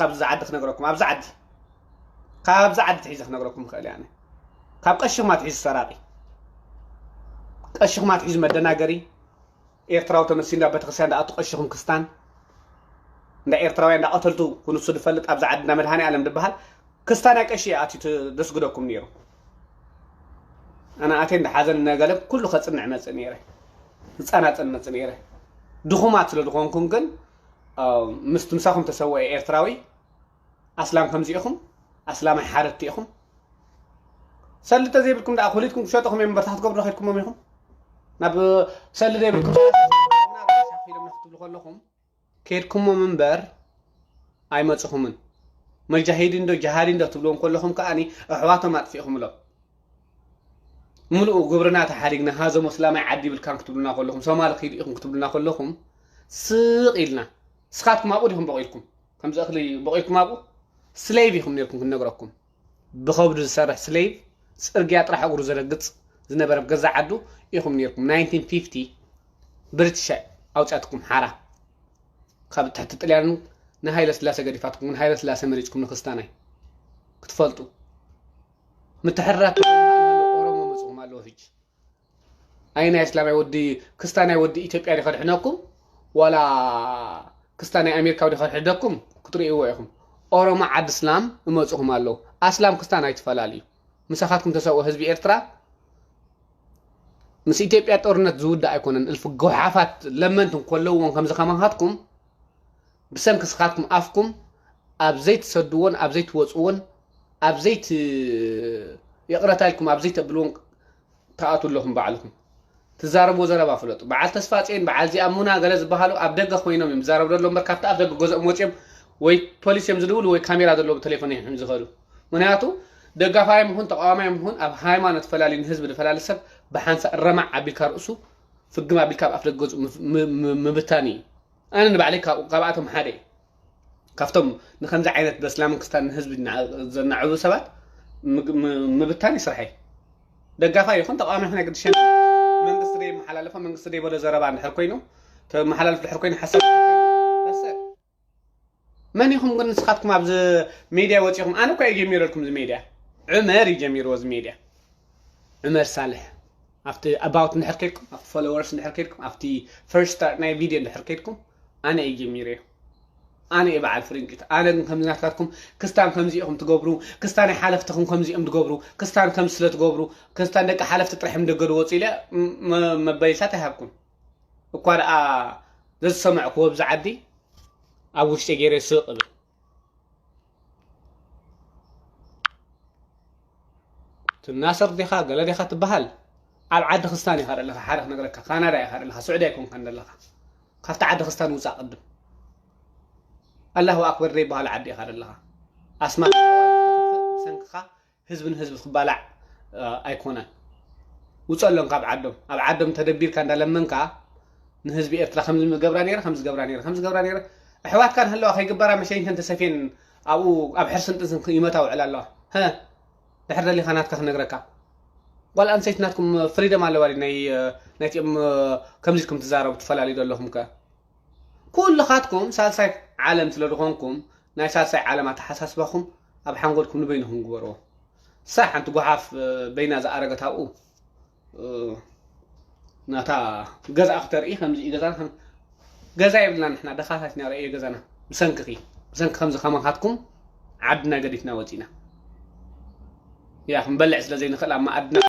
ካብዚ ዓዲ ክነግረኩም፣ ኣብዚ ዓዲ፣ ካብዚ ዓዲ ትሒዘ ክነግረኩም ይኽእል እየ ኣነ። ካብ ቀሽኹም ኣትሒዙ ሰራቂ፣ ቀሽኹም ኣትሒዙ መደናገሪ፣ ኤርትራዊ ተመሲሉ ናብ ቤተክርስትያን እንዳኣቱ ቀሽኹም ክስታን፣ እንዳ ኤርትራውያን እንዳቐተልቱ ክንሱ ዝፈልጥ ኣብዚ ዓዲ እንዳ መድሃኔ ዓለም ዝበሃል ክስታናይ ቀሺ ኣትዩ ደስግደኩም ነይሩ። ኣነ ኣቴ እንዳ ሓዘን ነገለ ኩሉ ከጽንዕ መጽእ ነይረ፣ ዝጸናጸን መጽእ ነይረ። ድኹማት ስለ ዝኾንኩም ግን፣ አ፣ ምስ ምሳኹም ተሰወአ ኤርትራዊ ኣስላም ከምዚ ኢኹም፣ ኣስላማይ ሓረድቲ ኢኹም። ሰልዲ ተዘይብልኩም ደኣ ኩሊትኩም ክሸጡኹም እዮም፣ በርታ ክትገብሩ ዶ ከድኩሞም ኢኹም? ናብ ሰልዲ ዘይብልኩም ሻኺሎም ክትብሉ ከለኹም ከድኩሞም እምበር ኣይመጽኹምን። መጃሂዲን ዶ ጀሃዲን ዶ ትብልዎም ከለኹም ከኣኒ ኣሕዋቶም ኣጥፊእኹምሎም። ምሉእ ግብርና ተሓሪግና ሃዞም ኣስላማይ ዓዲ ይብልካን ክትብሉና ከለኹም፣ ሶማሊ ኪዱ ኢኹም ክትብሉና ከለኹም ስቕ ኢልና። ንስኻትኩም ኣብኡ ዲኹም በቒልኩም? ከምዚ እኽሊ በቒልኩም ኣብኡ? ስሌይቭ ኢኹም ነይርኩም ክንነግረኩም። ብኸብዱ ዝሰርሕ ስሌይቭ፣ ጽርግያ ጥራሕ እግሩ ዝረግጽ ዝነበረ ኣብ ገዛ ዓዱ ኢኹም ነይርኩም። ናይንቲን ፊፍቲ ብሪትሽ ኣውጽኣትኩም ሓራ። ካብ ትሕቲ ጥልያን ንሃይለ ስላሴ ገዲፋትኩም፣ ንሃይለ ስላሴ መሪጽኩም ንክስታናይ ክትፈልጡ። ምትሕርራት ኦሮሞ መጽኹም ኣለዎ ሕጂ። ኣይ ናይ እስላማይ ወዲ ክስታናይ ወዲ ኢትዮጵያ ዲኸ ድሕነኩም? ዋላ ክስታናይ ኣሜሪካዊ ዲኸ ድሕደኩም? ክትርእይዎ ኢኹም። ኦሮሞ ዓዲ እስላም እመጽኹም ኣለዉ። ኣስላም ክስታን ኣይትፈላልዩ። ምሳኻትኩም ተሰውኦ ህዝቢ ኤርትራ ምስ ኢትዮጵያ ጦርነት ዝውዳእ ኣይኮነን። እልፊ ጎሓፋት ለመንትን ኮለውዎን ከምዚ ከማኻትኩም ብሰንኪ ስኻትኩም ኣፍኩም ኣብ ዘይትሰድዎን ኣብ ዘይትወጽዎን ኣብ ዘይት-፣ ይቕረታ ኢልኩም ኣብ ዘይተብልዎን ትኣትዉ ኣለኹም ባዕልኹም። ትዛረብዎ ዘረባ ፍለጡ። በዓል ተስፋጽዮን፣ በዓል ዚኣሙና ገለ ዝበሃሉ ኣብ ደገ ኮይኖም እዮም ዝዛረቡ ዘለዉ እምበር ካብቲ ኣብ ደገ ገዝኦም ወጺኦም ወይ ፖሊስ እዮም ዝድውሉ ወይ ካሜራ ዘለዎ ብቴሌፎን እዮም ዝኸዱ። ምኽንያቱ ደጋፋዮም ይኹን ተቃዋማዮም ይኹን ኣብ ሃይማኖት ፈላሊ ንህዝቢ ዝፈላሊ ሰብ ብሓንሳእ ረማዕ ኣቢልካ ርእሱ ፍግም ኣቢልካ ኣብ ኣፍ ደገ ገዝኡ ምፍ-፣ ም-፣ ም-፣ ምብታን እዩ። ኣነ ንባዕለይ ካብ-፣ ካብኣቶም ሓደ እየ። ካብቶም ንከምዚ ዓይነት በስላምን ክስታን ንህዝቢ ዝና-፣ ዘናዕቡ ሰባት ምግ-፣ ም-፣ ምብታን እዩ ስርሐይ። ደጋፋይ ይኹን ተቃዋሚ ይኹን ኣይገድሸን። መንግስቲ ደይመሓላለፎ፣ መንግስቲ ደይበሎ ዘረባ እንድሕር ኮይኑ፣ ተመሓላልፍ ድሕር ኮይኑ ሓሳብ እንድሕር ኮይኑ፣ በሰ-፣ መን ኢኹም ግን ንስኻትኩም ኣብዚ ሜድያ ወፂኹም? ኣነ እኮ እየ ጀሚረልኩም እዚ ሜድያ። ዑመር እዩ ጀሚርዎ እዚ ሜድያ። ዑመር ሳልሕ ኣብቲ ኣባውት እንድሕር ከድኩም፣ ኣብቲ ፎሎወርስ እንድሕር ከድኩም፣ ኣብቲ ፈርስት ስታርት ናይ ቪድዮ እንድሕር ከድኩም፣ ኣነ እየ ጀሚረዮ። ኣነ እየ በዓል ፍርንጭት። ኣነ ግን ከምዚ ናትካትኩም ክስታን ከምዚ ኢኹም ትገብሩ፣ ክስታን ሓለፍትኹም ከምዚ እዮም ትገብሩ፣ ክስታን ከምዚ ስለ ትገብሩ፣ ክስታን ደቂ ሓለፍቲ ጥራሕ እዮም ደገ ዝወፁ ኢለ ም-፣ መ-፣ መበይሳት ኣይሃብኩም። እኳ ደኣ ዘዝሰማዕኩዎ ኣብዚ ዓዲ ኣብ ውሽጢ ገይረ ስቕ እብል። ትናሰር ዲኻ ገለ ዲኻ ትበሃል። ኣብ ዓዲ ክስታን ኢኻ ዘለኻ፣ ሓደ ክነግረካ፣ ካናዳ ኢኻ ዘለኻ፣ ስዑዲ ኣይኮንካን ዘለኻ። ካብቲ ዓዲ ክስታን ውጻእ ቅድም። ኣላሁ ኣክበር ዘይበሃል ዓዲ ኢኻ ዘለኻ። ኣስማት ብሰንክኻ ህዝቢ ንህዝቢ ክባላዕ፣ እ፣ ኣይኮነን። ውጸሎም ካብ ዓዶም። ኣብ ዓዶም ተደቢርካ እንዳለመንካ ንህዝቢ ኤርትራ ከምዚ ገብራ ነይረ፣ ከምዚ ገብራ ነይረ፣ ከምዚ ገብራ ነይረ። ኣሕዋትካ ንህለዋ ከይግበራ መሸይንተን ተሰፍየን ኣብኡ ኣብ ሕርስን ጥንስን ይመታ ውዕላ ኣለዋ። ሀ፣ ድሕር ደሊኻ ናትካ ክነግረካ። ጓል ኣንስተይቲ ናትኩም ፍሪደም ኣለዋ ድዩ? ናይ፣ ናይቲኦም ከምዚ ኢልኩም ትዛረቡ ትፈላለዩ ዘለኹም ከ? ኩልኻትኩም ሳልሳይ ዓለም ስለ ዝኾንኩም ናይ ሳልሳይ ዓለም ኣተሓሳስባኹም ኣብ ሓንጎልኩም ንበይንኹም ግበርዎ። ሳሕ ሓንቲ ጓሓፍ በይና ዝኣረገት ኣብኡ ናታ ገዛ ክተርኢ ከምዚ እዩ ገዛና ከም-፣ ገዛ የብልና ንሕና ደኻታት ኢና ረእዮ ገዛና ብሰንክኺ ብሰንኪ ከምዚ ከማኻትኩም ዓድና ገዲፍና ወፂና ያ ክንበልዕ ስለ ዘይንኽእል ኣብ መኣድና